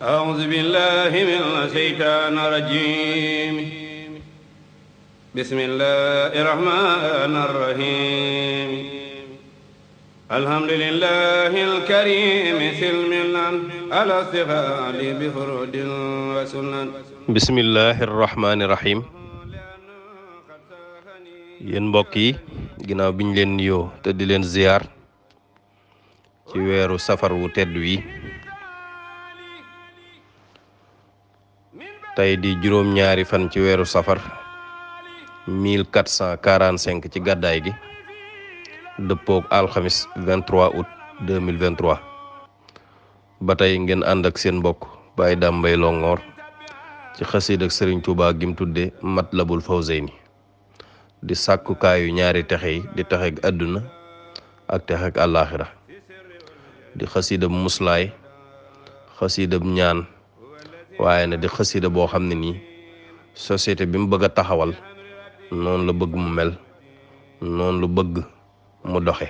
أعوذ بالله من الشيطان الرجيم بسم الله الرحمن الرحيم الحمد لله الكريم سلمنا على استغال بفرود وسنن بسم الله الرحمن الرحيم yéen mbokk yi ginnaaw biñ leen nuyoo te di leen ziyaar ci weeru safar wu tedd wi tey di juróom-ñaari fan ci weeru safar 1445 ci gàddaay gi dëppook alxamis 23 août 2023 ba tey ngeen ànd ak seen mbokk Baye Dame Mbaye Longhor ci xasiid ak Sëriñ Tuubaa gim tudde Matlabul Fawzayni di sàkkukaayu ñaari texe yi di texeg àdduna ak texeg àllaaxira di xasiidab muslaay xasiidab ñaan waaye na di xasiida boo xam ne nii société bi mu bëgg a taxawal noonu la bëgg mu mel noonu lu bëgg mu doxe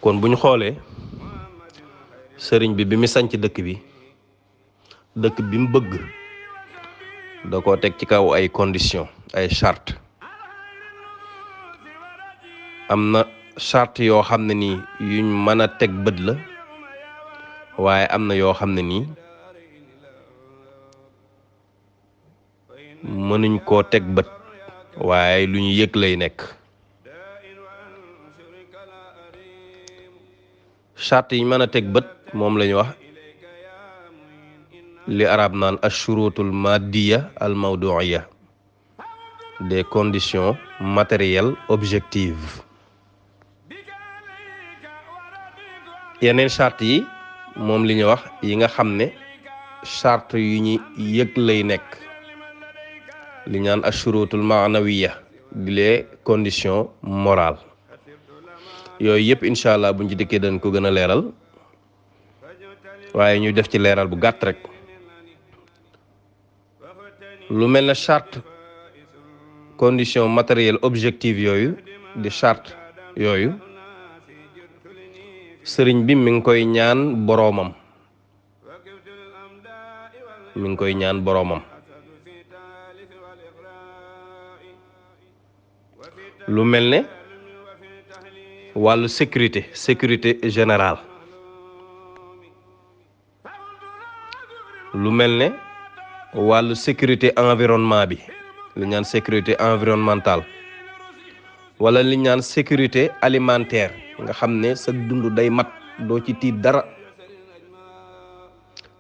kon bu ñu xoolee sëriñ bi mu sanc dëkk bi mu bëgg da ko teg ci kaw ay conditions ay charte am na charte yoo xam ne nii yuñ mën a teg bët la waaye am na yoo xam ne nii mënuñ koo teg bët waaye lu ñu yëg lay nekk charte yi mën a teg bët moom la ñu wax li arab naan ashurutul maddiya al mawduiya des conditions matérielles objectives yeneen charte yi moom li ñu wax yi nga xam ne charte yu ñu yëg lay nekk li ñaan ashurutul maanawiya di les conditions morales yooyu yëpp incha allah buñ ci dikkee dañ ko gën a leeral waaye ñu def ci leeral bu gàtt rek lu mel ne charte condition matérielle objective yooyu di charte yooyu sëriñ bi mi ngi koy ñaan boroomam lu mel ne wàllu sécurité générale lu mel ne wàllu sécurité environnement bi li ñaan sécurité environnementale wala li ñaan sécurité alimentaire nga xam ne sa dund day mat doo ci tiit dara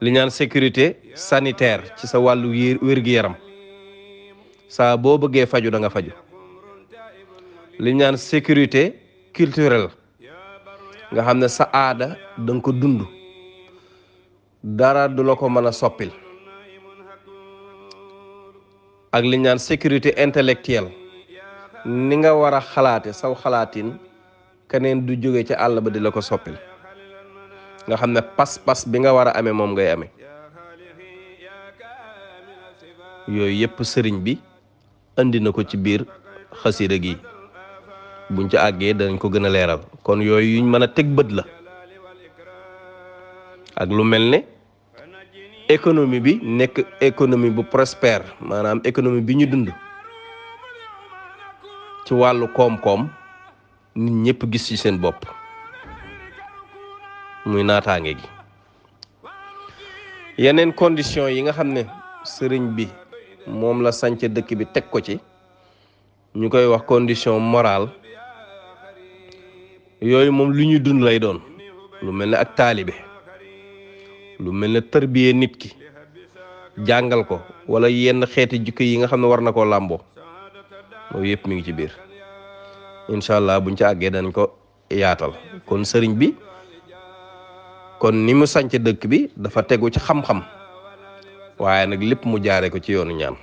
li ñaan sécurité sanitaire ci sa wàllu wér-gu-yaram saa boo bëggee faju da nga faju li ñaan sécurité culturelle nga xam ne sa aada da nga ko dund dara du la ko mën a soppil ak li ñaan sécurité intellectuelle ni nga war a xalaate saw xalaatin keneen du jóge ca àll ba di la ko soppil nga xam ne pas-pas bi nga war a amee moom ngay amee yooyu yëpp sëriñ bi andi na ko ci biir xasida gi buñ ci àggee danañ ko gën a leeral kon yooyu yuñ mën a teg bët la ak lu mel ne économie bi nekk économie bu prospère maanaam économie bi ñu dund ci wàllu koom-koom nit ñëpp gis ci seen bopp muy naataange gi yeneen condition yi nga xam ne sëriñ bi moom la sanc dëkk bi teg ko ci ñu koy wax condition morale yooyu moom lu ñuy dund lay doon lu mel ne ak taalibe lu mel ne tërbiye nit ki jàngal ko wala yenn xeeti jikko yi nga xam ne war na koo làmboo loolu yëpp mi ngi ci biir incha allah buñ ci àggee dañ ko yaatal kon sëriñ bi kon ni mu sanc dëkk bi dafa tegu ci xam-xam waaye nag lépp mu jaare ko ci yoonu ñaan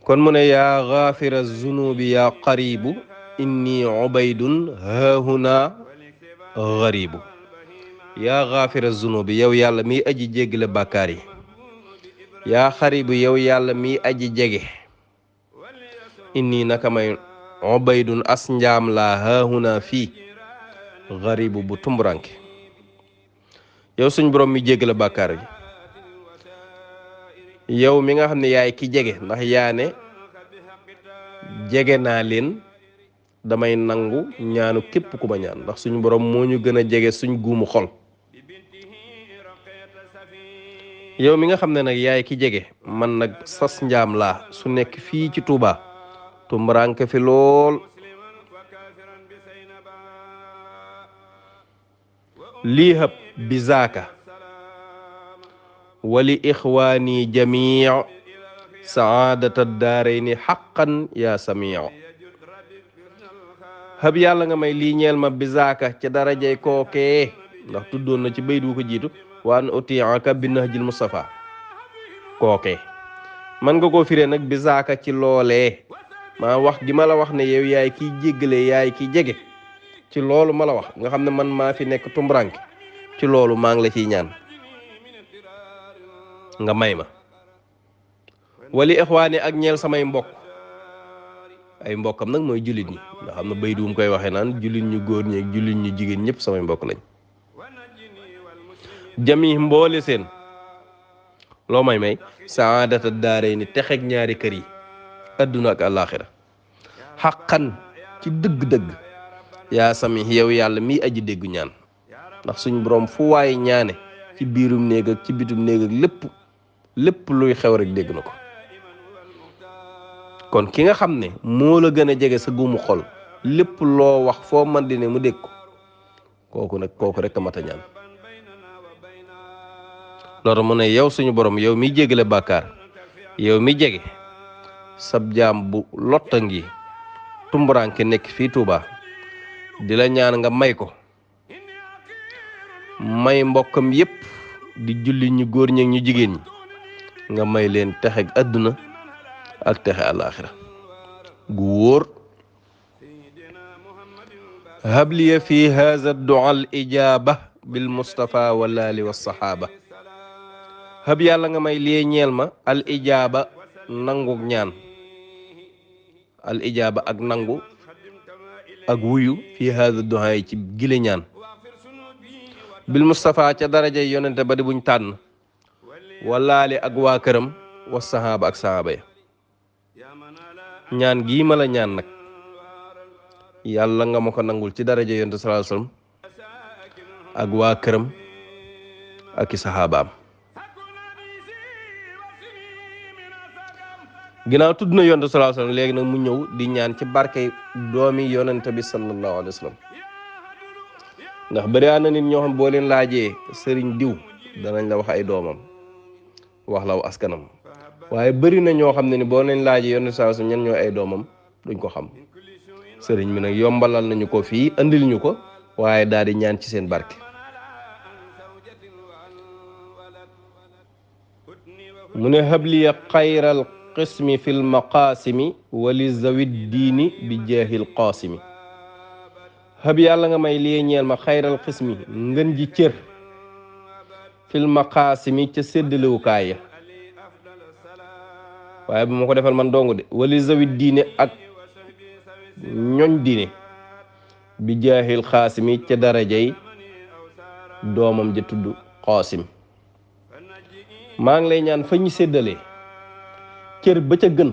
kon mu ne yaa gaafira zunubi yaa qaribu inni ubaydun haahuna garibu yaa gaafira zunubi yow yàlla miy aji jéggale bàkkaar yi yaa xaribu yow yàlla miy aji jege inni naka may ubaydun as njaam laa haahuna fii garibu bu tumburanke yow suñ borom mi jéggale bàkkaar yi yow mi nga xam ne yaay ki jege ndax yaa ne jege naa leen damay nangu ñaanu képp ku ma ñaan ndax suñu borom moo ñu gën a jege suñ guumu xol yow mi nga xam ne nag yaay ki jege man nag sas njaam laa su nekk fii ci Touba tumbaranke fi lool lii hëb bi zaaka wali ixwaani jamii saadata daarayni xaqan yaa samii hëb yàlla nga may lii ñeel ma bi zaaka ca darajay kookee ndax tuddoon na ci bayt wu ko jiitu wa an utiaka bi nahjil Mustafa kookee man nga koo firee nag bi zaaka ci loolee maa wax gi ma la wax ne yow yaay kiy jéggale yaay ki jege ci loolu ma la wax nga xam ne man maa fi nekk tumburanke ci loolu maa ngi la ciy ñaan nga may ma wali ixwaani ak ñeel samay mbokk ay mbokkam nag mooy jullit ñi nga xam ne bay duum koy waxee naan jullit ñu góor ñi ak jullit ñu jigéen ñëpp samay mbokk lañ jami mboole seen loo may saadata daaray ni texeg ñaari kër yi adduna ak àllaaxira xaqan ci dëgg-dëgg yaa sami yow yàlla miy aji dégg ñaan ndax suñ borom fu waaye ñaane ci biirum néeg ak ci bitum néeg ak lépp luy xew rek dégg na ko kon ki nga xam ne moo la gën a jege sa guumu xol lépp loo wax foo man di ne mu dégg ko kooku rek a mat a ñaan loolu mu ne yow suñu borom yow miy jégale bàkkaar yow mi jege sab jaam bu lotta ngi tumburanke nekk fii Touba di la ñaan nga may ko may mbokkam yépp di julli ñu góor ñi ak ñu jigéen ñi nga may leen texeg àdduna ak texe àllaaxira gu wóor habliya fi haza du'a al ijaba bil mustafa wal ali was sahaba hab yàlla nga may lie ñeel ma al ijaba nangu ñaan al ijaba ak nangu ak wuyu fi haza du'a ci gile ñaan bil mustafa ca daraja yonente ba di buñ tànn walaali ak waa këram wa sahaba ak sahaba ya ñaan gii ma la ñaan nag yàlla nga ma ko nangul ci daraja yonente sallallahu alayhi wasallam ak waa këram ak i sahabaam ginnaaw tudd na yonente sallallahu alayhi wasallam léegi nag mu ñëw di ñaan ci barke doomi yonente bi sallallahu alayhi wasallam ndax bëri na nit ñoo xam boo leen laajee sëriñ diw danañ la wax ay doomam wax la askanam waaye bëri na ñoo xam ne ni boo leen laajee yonente sallallahu alayhi wasallam ñan ñooy ay doomam duñ ko xam sëriñ mi nag yombalal nañu ko fii andil ñu ko waaye daal di ñaan ci seen barke mu ne habliya xayral qismi fil maqaasimi wali zawid diini bi jeexil qaasimi hab yàlla nga may lii ñeel ma xayral qismi ngën ji cër fil maqaasimi ca séddalewukaay ya waaye bu ma ko defal man dong de wali zawid diine ak ñoñ diine bi jeexil qaasimi ca darajay doomam ja tudd qaasim maa ngi lay ñaan fa ñu séddalee cër ba ca gën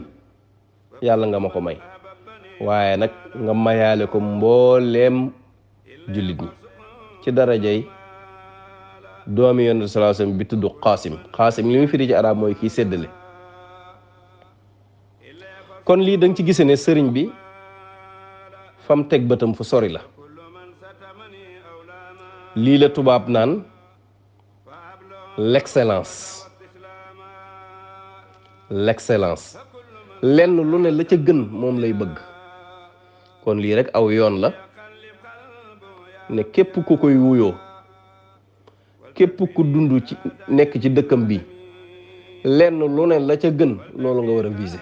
yàlla nga ma ko may waaye nag nga mayaale ko mbooleem jullit ñi ci darajay doomi yonent sallallahu alayhi wasallam bi tudd Qaasim Qaasim li mu firi ci arab mooy kii séddale kon lii da nga ci gise ne sëriñ bi fam teg bëtam fu sori la lii la tubaab naan l'excellence lenn lu ne la ca gën moom lay bëgg kon lii rek aw yoon la ne képp ku koy wuyoo képp ku dund ci nekk ci dëkkam bi lenn lu ne la ca gën loolu nga war a viser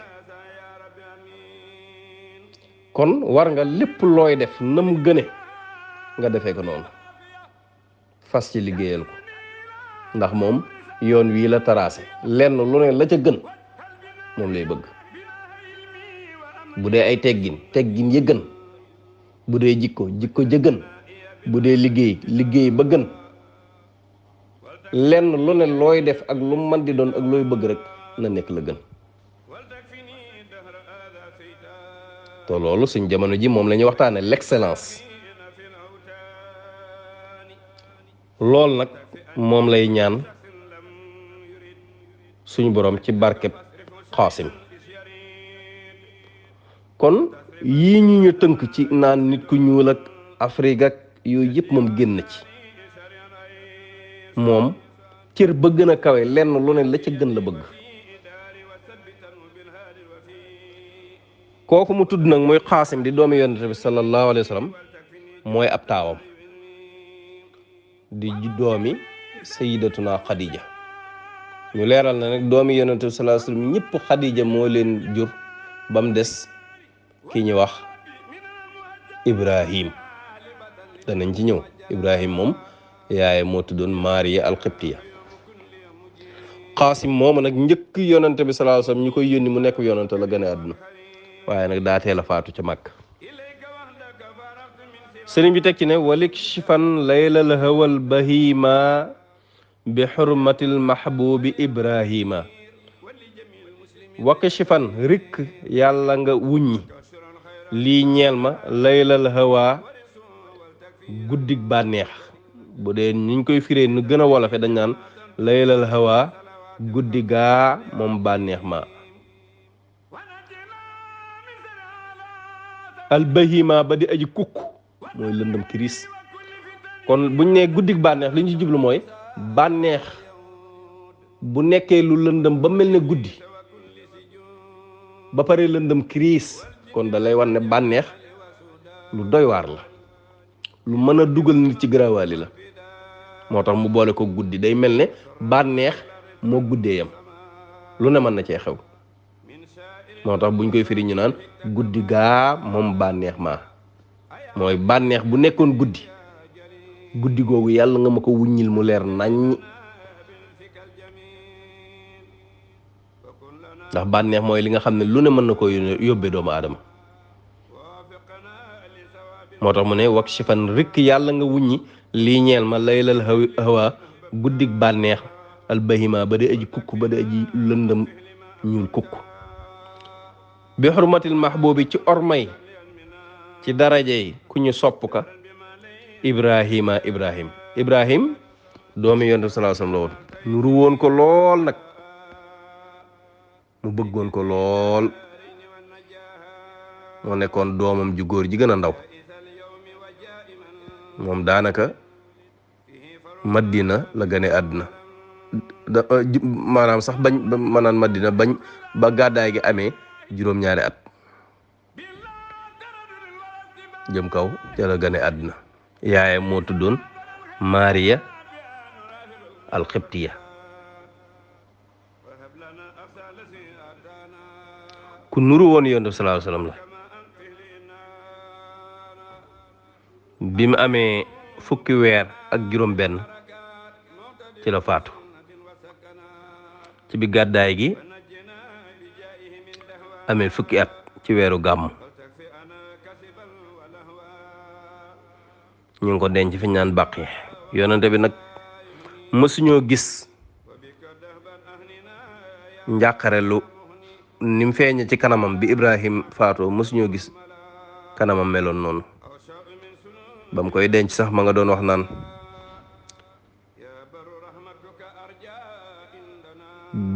kon war nga lépp looy def nam gëne nga defee ko noonu fas ci liggéeyal ko ndax moom yoon wii la tracé lenn lu ne la ca gën moom lay bëgg bu dee ay teggin ya gën bu dee jikko ja gën bu dee liggéey ba gën lenn lu ne looy def ak lu mën di doon ak looy bëgg rek na nekk la gën te loolu suñ jamono ji moom la ñuy waxtaane l'excellence loolu nag moom lay ñaan suñu borom ci barkeb Qaasim kon yii ñu tënk ci naan nit ku ñuul ak Afrique ak yooyu yëpp moom génn ci moom cër ba gën a kawe lenn lu ne la ca gën la bëgg kooku mu tudd nag muy Qaasim di doomi yonent bi sallallahu alayhi wa sallam mooy ab taawam di doomi sayyidatuna Khadija ñu leeral na nag doomi yonent bi sallallahu alayhi wa sallam ñëpp Khadija moo leen jur ba mu des ki ñu wax Ibrahim danañ ci ñëw Ibrahim moom yaay moo tuddoon Maariya al-Qibtiya Qaasim moomu nag njëkk yonent bi sallallahu alayhi wa sallam ñu koy yónni mu nekk yonent la gën a àdduna waaye nag daa teel a faatu ca Makka sëriñ bi teg ci ne walik shifan laylal hawal bahima bi xurmatil mahbubi Ibrahima wakk shifan rikk yàlla nga wuññi lii ñeel ma laylal hawa guddig bànneex bu dee niñ koy firee nu gën a wolofe dañ naan laylal hawa guddi gaa moom bànneex ma albahima ba di aji kukk mooy lëndëm kiris kon buñ nee guddig bànneex li ñu ci jublu mooy bànneex bu nekkee lu lëndëm ba mel ne guddi ba pare lëndëm kiris kon da lay wan ne bànneex lu doy waar la lu mën a dugal nit ci garawaali la moo tax mu boole ko guddi day mel ne bànneex moo guddee yam lu ne mën na cee xew moo tax buñ koy firi ñu naan guddi gaa moom bànneex maa mooy bànneex bu nekkoon guddi googu yàlla nga ma ko wuññil mu leer nañ ndax bànneex mooy li nga xam ne lu ne mën na ko yóbbee doomu aadama moo tax mu ne wak shifan rikk yàlla nga wuññi lii ñeel ma laylal hawa guddig bànneex albahima ba di aji kukk ba di aji lëndëm ñuul kukk bi xurmatil mahbubi ci ormay ci darajey ku ñu sopp ka Ibrahim doomi yonent bi sallallahu alayhi wasallam la woon nuru woon ko lool nag mu bëggoon ko lool moo nekkoon doomam ju góor ji gën a ndaw moom daanaka Madina la gane àdduna maanaam sax bañ ma naan Madina bañ ba gàddaay gi amee juróom-ñaari at jëm kaw ca la gane àdduna yaay moo tuddoon Maariya al-Qibtiya ku nuru woon Yonent bi sallallahu alayhi wasallam la bi mu amee fukki weer ak juróom benn ci la faatu ci bi gàddaay gi amee fukki at ci weeru gàmm ñu ngi ko denc fi ñaan bàqi yonente bi nag mësuñoo gis njàqare lu ni mu feeñe ci kanamam bi Ibrahim faatoo mësuñoo gis kanamam meloon noonu ba mu koy denc sax ma nga doon wax naan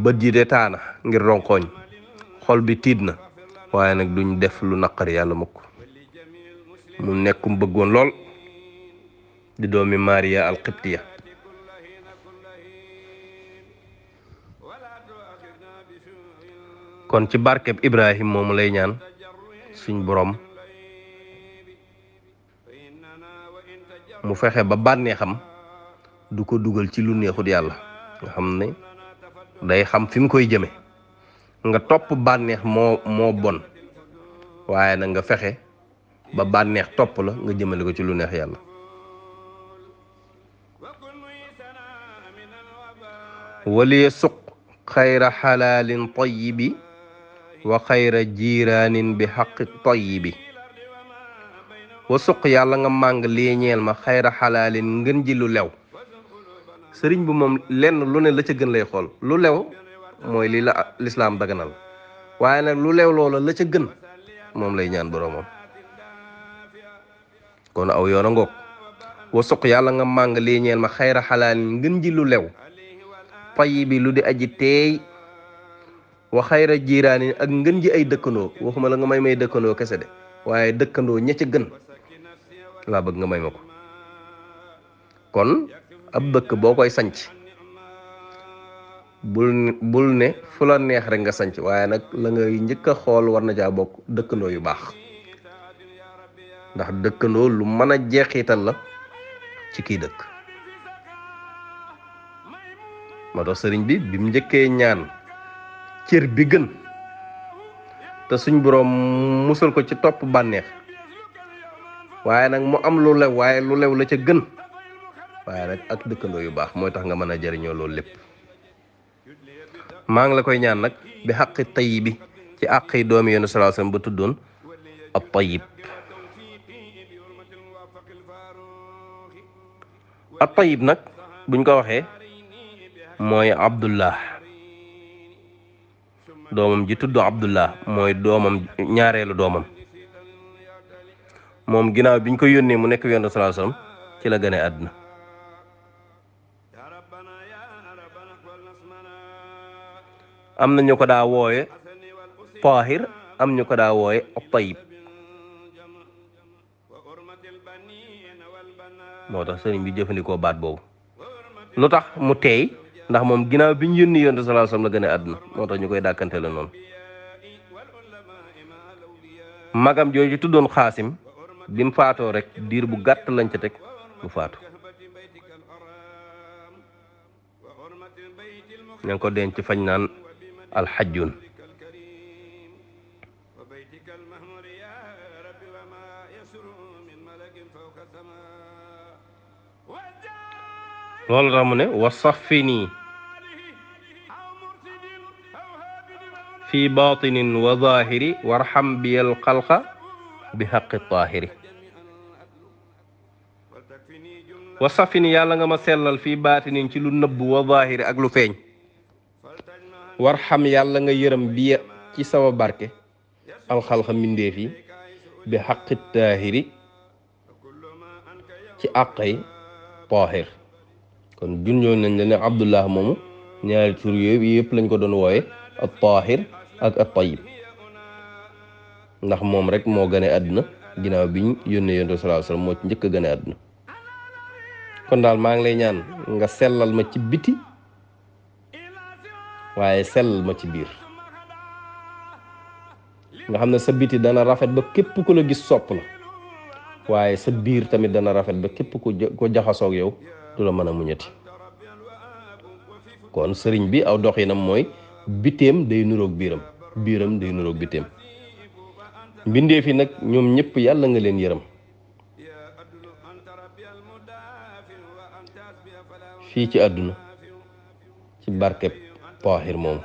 bët yi de taana ngir ronkooñ xol bi tiit na waaye nag duñ def lu naqari yàlla mukk mu nekkum bëggoon lool di doomi Maariya al-Qibtiya kon ci barkeb Ibrahim moomu lay ñaan suñ borom mu fexe ba bànneexam du ko dugal ci lu neexut yàlla nga xam ne day xam fi mu koy jëme nga topp bànneex moo bon waaye nag nga fexe ba bànneex topp la nga jëmale ko ci lu neex yàlla waliye suq xayra xalaalin tayyibi wa xayra jiraanin bi xaqi tayyibi wa suq yàlla nga màng lii ñeel ma xayra xalaalin ngën ji lu lew. sëriñ bi moom lenn lu ne la ca gën lay xool. lu lew mooy lii la lislaam daganal waaye nag lu lew loola la ca gën moom lay ñaan boroomam. kon aw yoon a ngoog. wa suq yàlla nga màng lii ñeel ma xayra xalaalin ngën ji lu lew. payi bi lu di aji teey. wa xayra jiiraani ak ngën ji ay dëkkandoo waxuma la nga may dëkkandoo kese de waaye dëkkandoo ña ca gën laa bëgg nga may ma ko. kon ab dëkk boo koy sanc bul ne fu la neex rek nga sanc waaye nag la ngay njëkk a xool war na caa bokk dëkkandoo yu baax ndax dëkkandoo lu mën a jeexital la ci kii dëkk. moo tax sëriñ bi mu njëkkee ñaan cër bi gën te suñ boroom musal ko ci topp bànneex waaye nag mu am lu lew waaye lu lew la ca gën waaye nag ak dëkkandoo yu baax mooy tax nga mën a jëriñoo loolu lépp. maa ngi la koy ñaan nag bi xaqi tayib bi ci àqi doomi yonent sallallahu alayhi wasallam ba tuddoon at tayib. at tayib nag buñ ko waxee mooy Abdullah doomam ji tudd Abdullah mooy doomam ñaareelu doomam moom ginnaaw biñ ko yónnee mu nekk yonent sallallahu alayhi wasallam ci la gane àdduna. am na ñu ko daa wooye Tahir am ñu ko daa wooye Tayyib moo tax sëriñ bi jëfandikoo baat boobu. lu tax mu teey ndax moom ginnaaw bi ñu yónni yonent sallallahu alayhi wasallam la gën a àdduna moo tax ñu koy dàkkante la noonu. magam jooju tuddoon Xaasim bi mu faatoo rek diir bu gàtt lañ ca teg mu faatu. ña ngi ko denc fañ naan alxajjun. loolu tax mu ne wa saffini fi batinin wa zahiri warham biyal xalqa bi xaqi tahiri. wa saffini yàlla nga ma sellal fii baatinin ci lu nëbb wa zahiri ak lu feeñ. warham yàlla nga yërëm biya ci sama barke alxalqa mbindeef yi bi xaqi tahiri ci àqay tahir. kon junjoon nañ la ne Abdullah moomu ñaari tur yooyu yëpp lañ ko doon wooye at tahir ak at tayyib ndax moom rek moo gane àdduna ginnaaw biñ yónnee yonent sallallahu alayhi wasallam moo ci njëkk a gane àdduna. kon daal maa ngi lay ñaan nga sellal ma ci biti waaye sellal ma ci biir nga xam ne sa biti dana rafet ba képp ku la gis sopp la waaye sa biir tamit dana rafet ba képp ku jaxasoog yow du la mën a muñati. kon sëriñ bi aw doxinam mooy biteem day nuroog biiram biiram day nuroog biteem. mbindeef yi nag ñoom ñëpp yàlla nga leen yërëm fii ci àdduna ci barkeb Tahir moomu.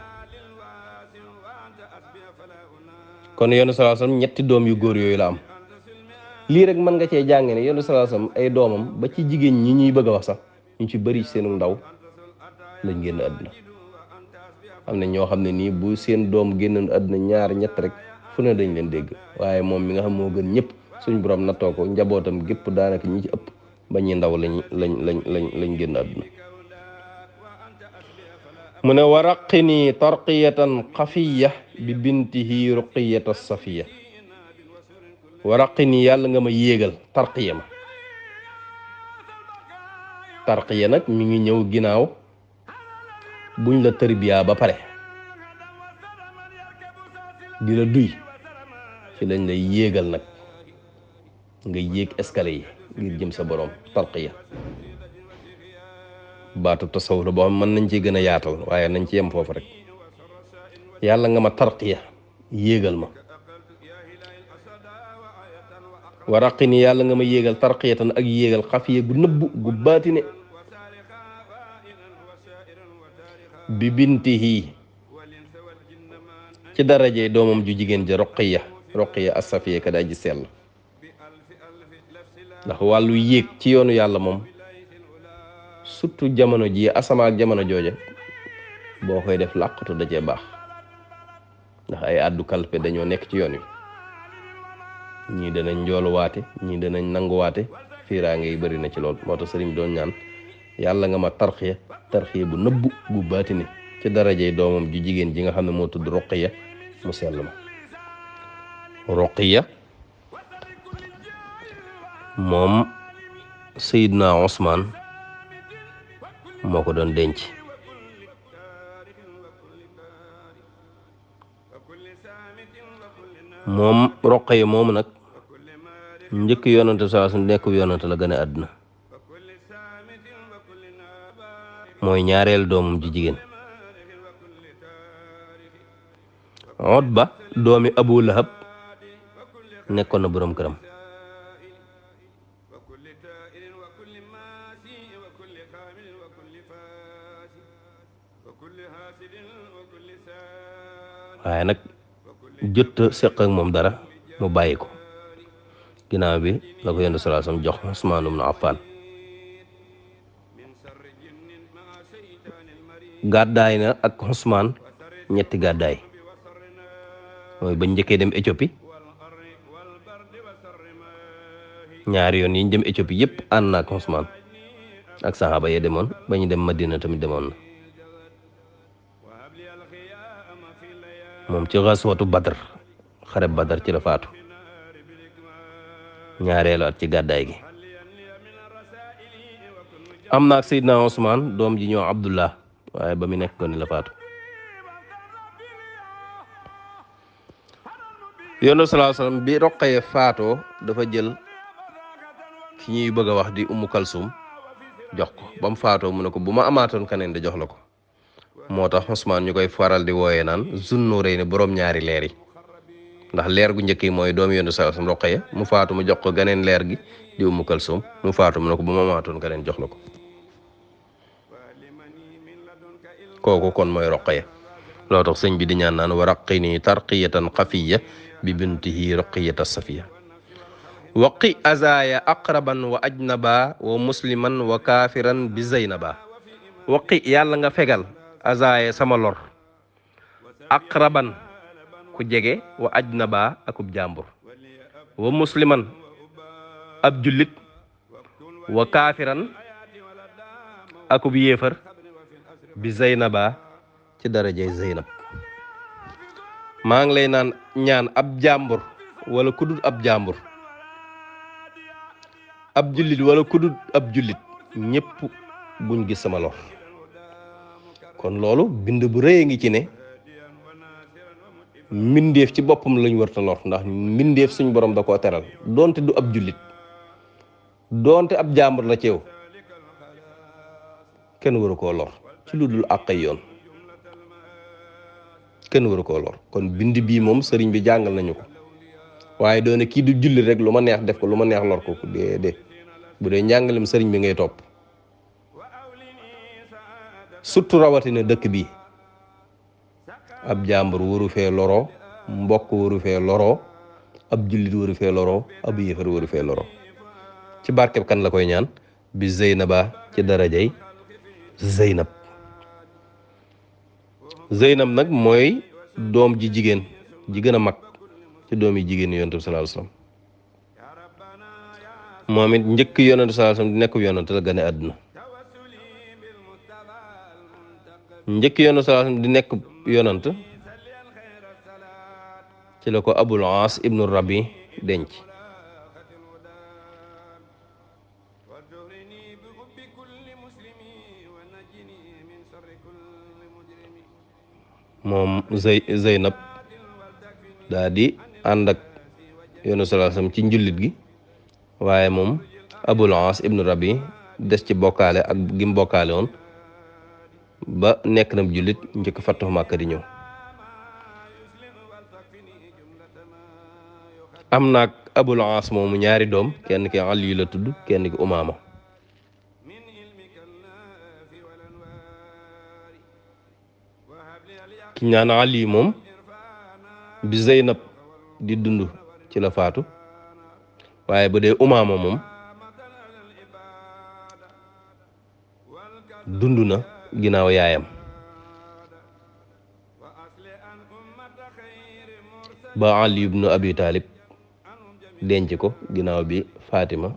kon yonent sallallahu alayhi wasallam ñetti doom yu góor yooyu la am. lii rek mën nga cee jànge ne yonent sallallahu alayhi wasallam ay doomam ba ci jigéen ñi ñuy bëgg a wax sax ñu ci bëri seenu ndaw lañ génn àdduna. am na ñoo xam ne nii bu seen doom génnoon àdduna ñaar ñett rek fu ne dañ leen dégg waaye moom mi nga xam moo gën ñëpp suñ borom nattoo ko njabootam gépp daanaka ñi ci ëpp ba ñuy ndaw lañ génn àdduna. mu ne wa raqini tarqiyatan xafiya bi bintihi ruqiyata safiya. wa raqini yàlla nga ma yéegal tarqiya ma. tarqiya nag mi ngi ñëw ginnaaw buñ la tërbiyaa ba pare di la duy ci lañ lay yéegal nag nga yéeg escalier yi ngir jëm sa borom tarqiya. baatu tasawuf la boo xam mën nañ ci gën a yaatal waaye nañ ci yem foofu rek. yàlla nga ma tarqiya yéegal ma. wa raqini yàlla nga ma yéegal tarqiyatan ak yéegal xafiya gu nëbbu gu baatine bi bintihi ci daraje doomam ju jigéen ja Ruqiya as-Safiya ka daa ji sell. ndax wàllu yéeg ci yoonu yàlla moom surtout jamono ji asama ak jamono jooja boo koy def làqatu da cee baax ndax ay àddu kalpe dañoo nekk ci yoon wi ñii danañ njooluwaate ñii danañ nanguwaate fiiraange yi bëri na ci lool moo tax sëriñ doon ñaan yàlla nga ma tarxiya bu nëbbu bu baatini ci darajey doomam ju jigéen ji nga xam ne moo tudd Ruqiya mu sell ma Ruqiya moom Seydina Ousmane moo ko doon denc moom Ruqiya moomu nag njëkk yonante saa su nekk yonante la gën a àdduna mooy ñaareel doomam ji jigéen Utba doomi Abu Lahab nekkoon na boroom këram waaye nag jot seq ak moom dara mu bàyyi ko ginnaaw bi la ko Yonent bi sallallahu alayhi wasallam jox Usmaan ibn Affan gàddaay na ak Usmaan ñetti gàddaay mooy bañ njëkkee dem Éthiopie ñaari yoon yi ñu dem Éthiopie yëpp ànd na ak Usmaan ak saxaaba yi demoon ba ñu dem Madina tamit demoon na moom ci xaswatu Badr xare Badr ci la faatu ñaareelu at ci gàddaay gi am na ak Seydina Usmaan doom ji ñoo Abdullah waaye ba mu nekk ko ni la faatu Yonent sallallahu alayhi wasallam bi Ruqayya faatoo dafa jël ki ñuy bëgg a wax di Ummu Kalsum jox ko ba mu faatoo mu ne ko bu ma amaatoon keneen da jox la ko moo tax Usmaan ñu koy faral di wooyee naan Zunnurayni boroom ñaari leer yi ndax leer gu njëkk yi mooy doomu Yonent sallallahu alayhi wasallam Ruqayya mu faatu mu jox ko geneen leer gi di Ummu Kalsum mu faatu mu ne ko bu ma amaatoon keneen jox la ko kooku kon mooy Ruqayya loo tax sëñ bi di ñaan naan wa raqini tarqiyatan xafiya bi bintihi Ruqiyata safiya waqi azaya aqraban wa ajnaba wa musliman wa kafiran bi zaynaba waqi yàlla nga fegal azaya sama lor aqraban ku jege wa ajnaba akub jàmbur wa musliman ab jullit wa kafiran akub yéefar bi zaynaba ci darajay Zeynab maa ngi lay naan ñaan ab jàmbur wala kudut ab jàmbur ab jullit wala kudut ab jullit ñëpp buñ gis sama lor kon loolu bind bu rëy ngi ci ne mbindeef ci boppam lañ warta lor ndax mbindeef suñ borom da koo teral doonte du ab jullit doonte ab jàmbur la ceew kenn waru koo lor ci lu dul àqay yoon kenn waru koo lor kon bind bii moom sëriñ bi jàngal nañu ko waaye doone kii du julli rek lu ma neex def ko lu ma neex lor ko déedéet bu dee njàngalem sëriñ bi ngay topp surtout rawatina dëkk bi ab jàmbur waru fee loroo mbokk waru fee loroo ab jullit waru fee loroo ab yéefar waru fee loroo ci barkeb kan la koy ñaan bi Zeynaba ci darajay Zeynab Zeynab nag mooy doom ji jigéen ji gën a mag ci doom yi jigéen Yonent bi sallallahu alayhi wasallam moom it njëkk Yonent bi sallallahu alayhi wasallam di nekk Yonent la gën a àdduna njëkk Yonent bi sallallahu alayhi wasallam di nekk Yonent ci la ko Abul Aas ibnu Rabi denc moom Zeynab daa di ànd ak Yonent sallallahu alayhi wasallam ci njullit gi waaye moom Abul Aas ibnu Rabi des ci bokkaale ak gi mu bokkaale woon ba nekk na jullit njëkk Fathu Makka di ñëw am na ak Abul Aas moomu ñaari doom kenn ki Ali la tudd kenn ki Umaama ki ñaan Ali moom bi Zeynab di dund ci la faatu waaye bu dee Umaama moom dund na ginnaaw yaayam ba Ali ibnu Abi Talib denc ko ginnaaw bi Fatima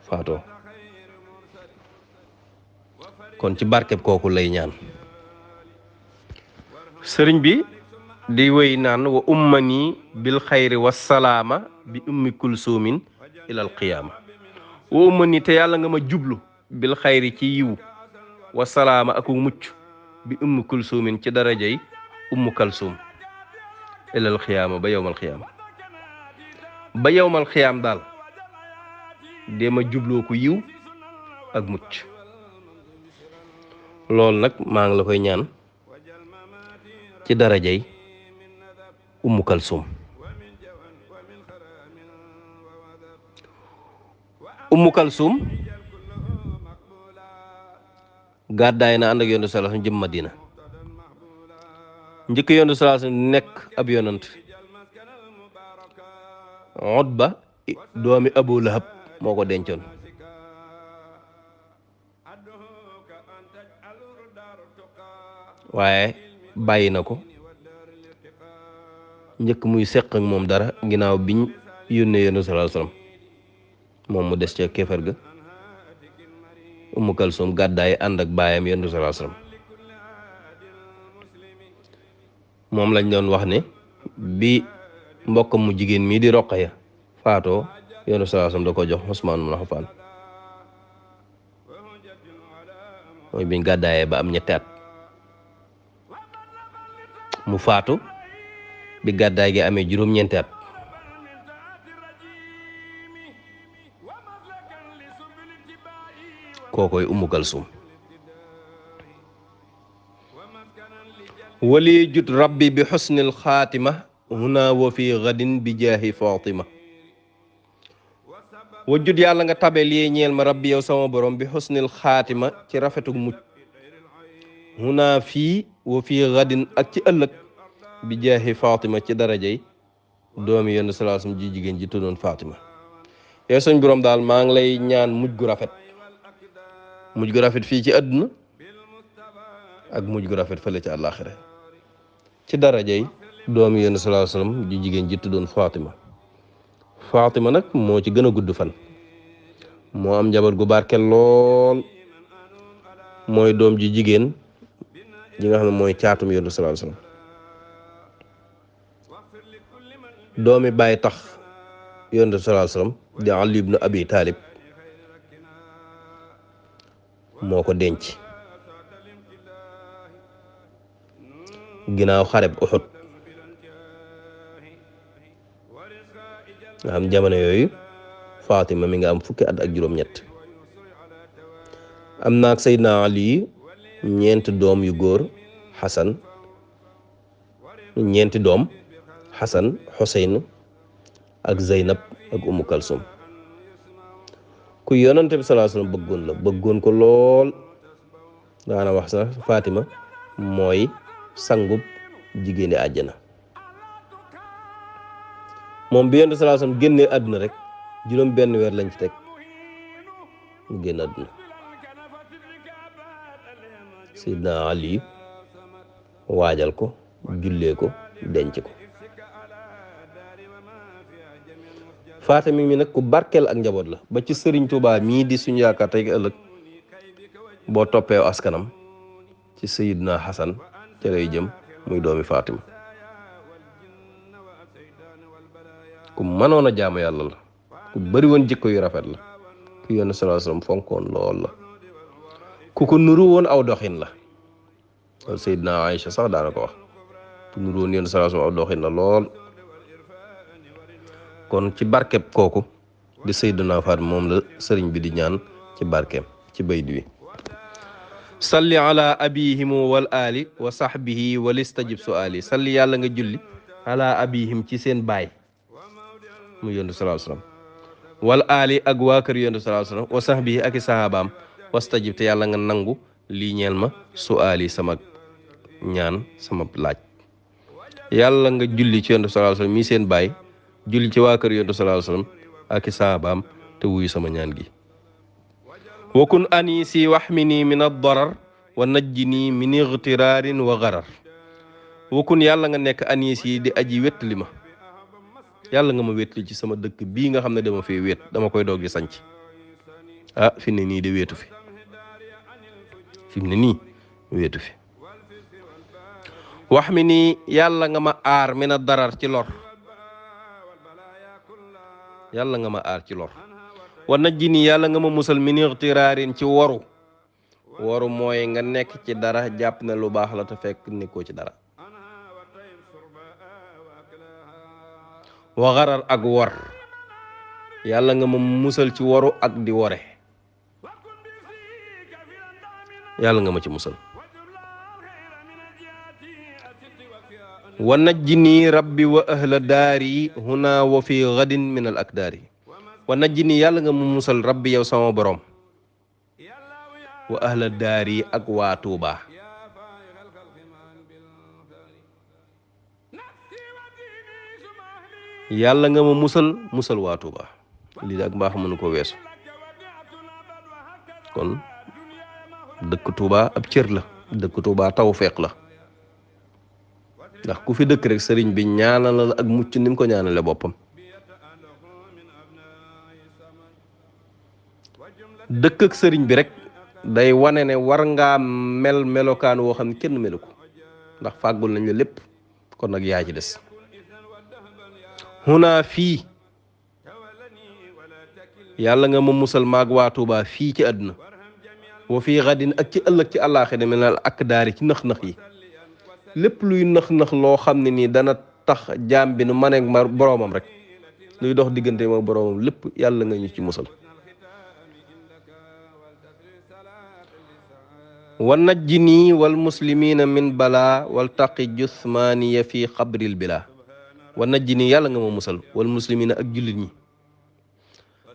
faatoo kon ci barkeb kooku lay ñaan sëriñ bi di wéy naan wa ummani bil xayri wasalaama bi ummi kulsumin ilal qiyaama wa ummani te yàlla nga ma jublu bil xayri ci yiw wasalaama aku mucc bi ummi kulsumin ci darajay ummu kalsum ilal qiyaama ba yowmal qiyaama ba yowmal qiyaam daal dee ma jubloo ko yiw ak mucc loolu nag maa ngi la koy ñaan ci darajay ummu kalsum ummu kalsum gàddaay na ànd ak yonent sallallahu alayhi wasallam jëm Madina njëkk yonent sallallahu alayhi wasallam nekk ab yonent Utba doomi Abu Lahab moo ko dencoon waaye bàyyi na ko njëkk muy seq ak moom dara ginnaaw biñ yónnee yonent sallallahu alayhi wasallam moom mu des ca kéefar ga Ummu Kalsum gàddaay ànd ak baayam yonent sallallahu alayhi wasallam moom lañ doon wax ne bi mbokkam mu jigéen mii di Roqaya faatoo yonent sallallahu alayhi wasallam da ko jox Usmaan ibn Affaan mooy biñ gàddaayee ba am ñetti at mu faatu bi gàddaay gi amee juróom-ñeenti at kookoy Ummu Kalsum wali jut rabbi bi xusnil xaatima huna wa fi gadin bi jaahi Fatima wa jut yàlla nga tabe lii ñeel ma rabbi yow sama borom bi xusnil xaatima ci rafetuk mucc huna fii wa fi gadin ak ci ëllëg bi jaahi Fatima ci darajay doomi yonent sallallahu alayhi wasallam ji jigéen ji tuddoon Fatima yow suñ borom daal maa ngi lay ñaan mujj gu rafet fii ci àdduna ak mujj gu rafet fële ci àllaaxira ci darajay doomi yonent sallallahu alayhi wasallam ji jigéen ji tuddoon Fatima nag moo ci gën a gudd fan moo am njaboot gu barkel lool mooy doom ji jigéen ji nga xam ne mooy caatum yonent sallallahu alayhi wasallam doomi bàyyi tax yonent sallallahu alayhi wasallam di Ali ibn Abi Talib moo ko denc ginnaaw xareb Uhud nga xam jamono yooyu Fatima mi nga am fukki at ak juróom-ñett am na ak Seydina Ali ñeenti doom yu góor ñeenti doom Xasan Xuseyn ak Zeynab ak Ummu Kalsum ku yonent bi sallallahu alayhi wasallam bëggoon ko lool daana wax sax Fatima mooy sangub jigéeni àjjana moom bi yonent bi sallallahu alayhi wasallam génnee àdduna rek juróom benn weer lañ ci teg mu génn àdduna Seydina Ali waajal ko jullee ko denc ko Fatima mi nag ku barkeel ak njaboot la ba ci Sëriñ Tuubaa mii di suñu yaakaar tey ëllëg boo toppee askanam ci Seydina Xasan ca lay jëm muy doomi Fatima ku mënoon a jaamu yàlla la ku bari woon jikko yu rafet la ku Yonent sallallahu alayhi wasallam fonkoon lool la ku ko nuru woon aw doxin la loolu Seydina Aïcha sax daana ko wax ku nuru woon Yonent sallallahu alayhi wasallam aw doxin la lool kon ci barkeb kooku di Seydina Fatima moom la sëriñ bi di ñaan ci barkeem ci bayt wi salli ala abihimu wal ali wa sahbihi wal istajib suali salli yàlla nga julli ala abihim ci seen baay mu Yonent sallallahu alayhi wasallam wal ali ak waa kër Yonent sallallahu alayhi wasallam wa sahbihi ak i sahabaam wastajib te yàlla nga nangu lii ñeel ma suali sama ñaan sama laaj yàlla nga julli ci Yonent sallallahu alayhi wasallam mi seen baay julli ci waa kër Yonent sallallahu alayhi wasallam ak i saabaam te wuyu sama ñaan gi wakun anisi waxmini min ad-darar wa najjini min igtiraarin wa garar. wakun yàlla nga nekk anisi di aji wéttali ma, yàlla nga ma wéttali ci sama dëkk bii nga xam ne dama fee wéet, dama koy doog di sanc. fi mu ne nii de wéetu fi, fi mu ne nii wéetu fi. wax mi nii yàlla nga ma aar min ad-darar ci lor, yàlla nga ma aar ci lor. wa najjini yàlla nga ma musal min igtiraarin ci waru. waru mooy nga nekk ci dara jàpp ne lu baax la te fekk nekkoo ci dara. wa garar ak wor, yàlla nga ma musal ci waru ak di wore, yàlla nga ma ci musal. wa najjini rabbi wa ahla daari huna wa fi gadin min al akdaari. wa najjini yàlla nga ma musal rabbi yow sama borom, wa ahla daari ak waa Tuuba. yàlla nga ma musal waa Tuuba. lii ak mbaax mënu ko weesu. kon dëkk Tuuba ab cër la, dëkk Tuuba tawfeex la, ndax ku fi dëkk rek sëriñ bi ñaanal la ak mucc ni mu ko ñaanale boppam. dëkk ak sëriñ bi rek day wane ne war ngaa mel melokaan woo xam ne kenn melu ko, ndax fàggul nañ la lépp, kon nag yaa ci des. huna fii yàlla nga ma musal maag waa Tuuba fii ci àdduna, wa fii xadin ak ci ëllëg ci àllaaxira minal akdaari ci nëx-nëx yi. lépp luy nëx-nëx loo xam ne nii dana tax jaam bi nu maneeg ma boroomam rek, luy dox diggante ma boroomam lépp yàlla nga ñu ci musal. wa najjini wal muslimina min bala wal taqi jusmaaniya fi xabril bila. wa najjini yàlla nga ma musal wal muslimina ak jullit ñi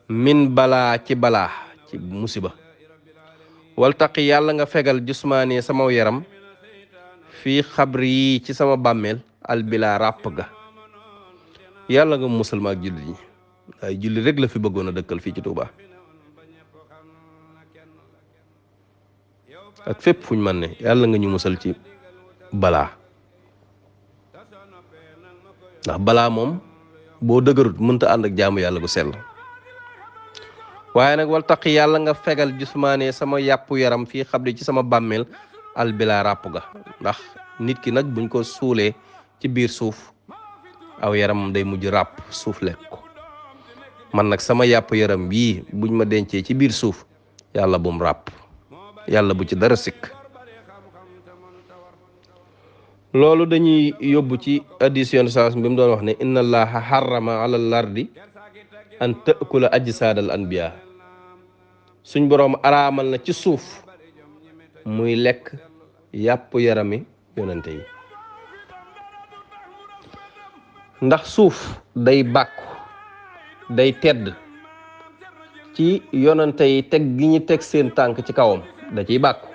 min balaa ci balaa ci musiba. wal taqi yàlla nga fegal jusmaaniya sama yaram fii xabri yi ci sama bàmmeel al bila ràpp ga. yàlla nga musal ma ak jullit ñi, waaye jullit rek la fi bëggoon a dëkkal fii ci Touba ak fépp fuñ man ne. yàlla nga ñu musal ci balaa, ndax balaa moom boo dëgërut mënta ànd ak jaamu yàlla gu sell. waaye nag wal taqi yàlla nga fegal jusmaane sama yàpp yaram fii xabri ci sama bàmmeel al bila ràpp ga. ndax nit ki nag buñ ko suulee ci biir suuf aw yaram day mujj ràpp, suuf lekk ko. man nag sama yàpp yaram bii buñ ma dencee ci biir suuf yàlla bum ràpp, yàlla bu ci dara sikk. loolu dañuy yóbbu ci addition sens bi mu doon wax ne inna allaha harrama ala lardi an ta'kula ajsaadal anbiya. suñ boroom araamal na ci suuf muy lekk yàpp yarami yonente yi, ndax suuf day bàkku day tedd ci yonente yi teg gi ñu teg seen tànk ci kawam, da ciy bàkku.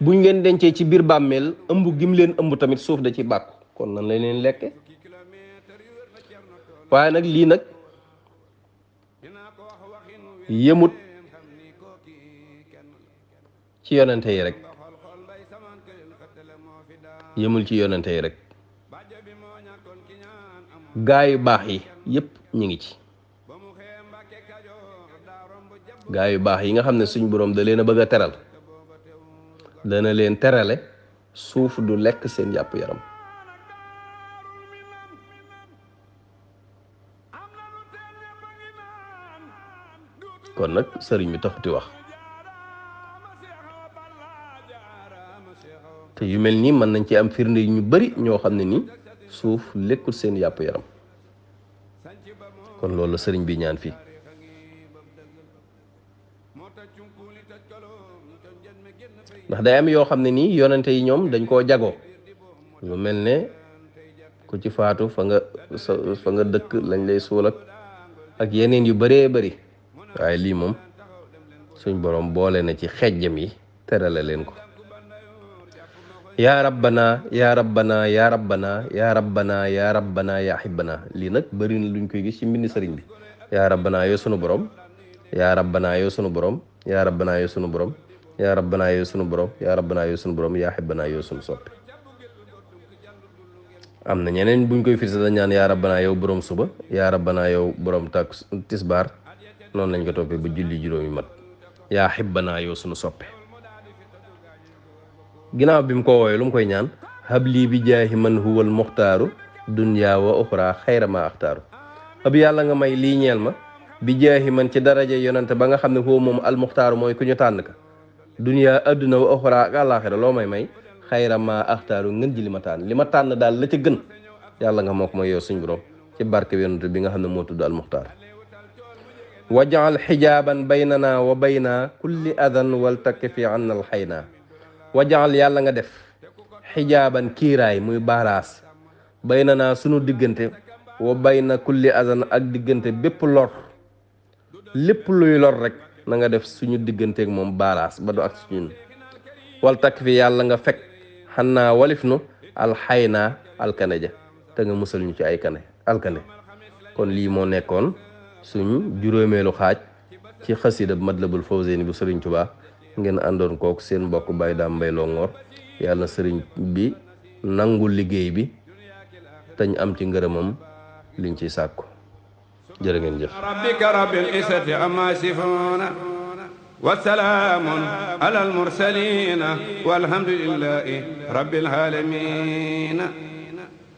buñ leen dencee ci biir bàmmeel ëmb gim leen ëmb tamit suuf da ciy bàkku, kon nan la leen lekke. waaye nag lii nag yëmut ci yonente yi rek, yëmul ci yonente yi rek, gaa yu baax yi yépp ñu ngi ci. gaa yu baax yi nga xam ne suñ boroom da leen a bëgg a teral, dana leen terale suuf du lekk seen yàpp yaram. kon nag sëriñ bi taxuti wax. te yu mel nii mën nañ ci am firnde yu ñu bari ñoo xam ne ni suuf lekkul seen yàpp yaram. kon loolu la sëriñ bi ñaan fii. ndax day am yoo xam ne nii yonente yi ñoom dañ koo jagoo, lu mel ne ku ci faatu fa nga dëkk lañ lay suul ak yeneen yu bëree bëri. waaye lii moom suñ borom boole na ci xejjam yi terale leen ko. yaa rabbana yaa rabbana yaa rabbana yaa rabbana yaa rabbana yaa xibbana. lii nag bëri na luñ koy gis ci mbind sëriñ bi. yaa rabbana yoo sunu borom, yaa rabbana yoo sunu borom, yaa rabbana yow sunu borom yaa rabbana yow sunu borom yaa rabbana yow sunu borom yaa xibbana yow sunu soppe. am na ñeneen buñ koy firsi dañ ñaan yaa rabbana yow borom suba yaa rabbana yow borom tak tisbaar noonu lañ ko toppee ba julli juróomi mat yaa xibbana yow sunu soppe. ginnaaw bi mu ko wooyee lu mu koy ñaan habli bi jaahi man huwal muxtaaru dunya wa uxra xayra ma axtaaru. ab yàlla nga may lii ñeel ma bi jaahi man ci daraja yonante ba nga xam ne foofu moom almuxtaaru mooy ku ñu tànn ka dunya adduna wa uxra ak àllaaxira loo may xayra ma axtaaru ngën ji li ma tànn daal la ca gën yàlla nga moo ko may yow suñ borom ci barke yonante bi nga xam ne moo tudd almuxtaar. wajaal xijaaban baynana wa bayna kulli adan wal takk fi anna al xayna. wajaal yàlla nga def xijaaban kiiraay muy baaraas baynana sunu diggante wa bayna kulli adan ak diggante bépp lor lépp luy lor rek na nga def suñu digganteeg moom baaraas ba du ak suñun. wal takk fi yàlla nga fekk xannaa walif nu alxayna alkane ja te nga musal ñu ci ay alkane. kon lii moo nekkoon suñ juróomeelu xaaj ci xasida Matlabul Fawzayni bu Sëriñ Tuubaa ngeen àndoon kook seen mbokk Baye Dame Mbaye Longhor. yàlla na sëriñ bi nangul liggéey bi tañ am ci ngërëmam liñ ciy sàkku. jërë ngeen jëf. rabbika rabbil izzati amma yasifuuna wa salaamun alal mursaliina walhamdulillahi rabbil aalamiina.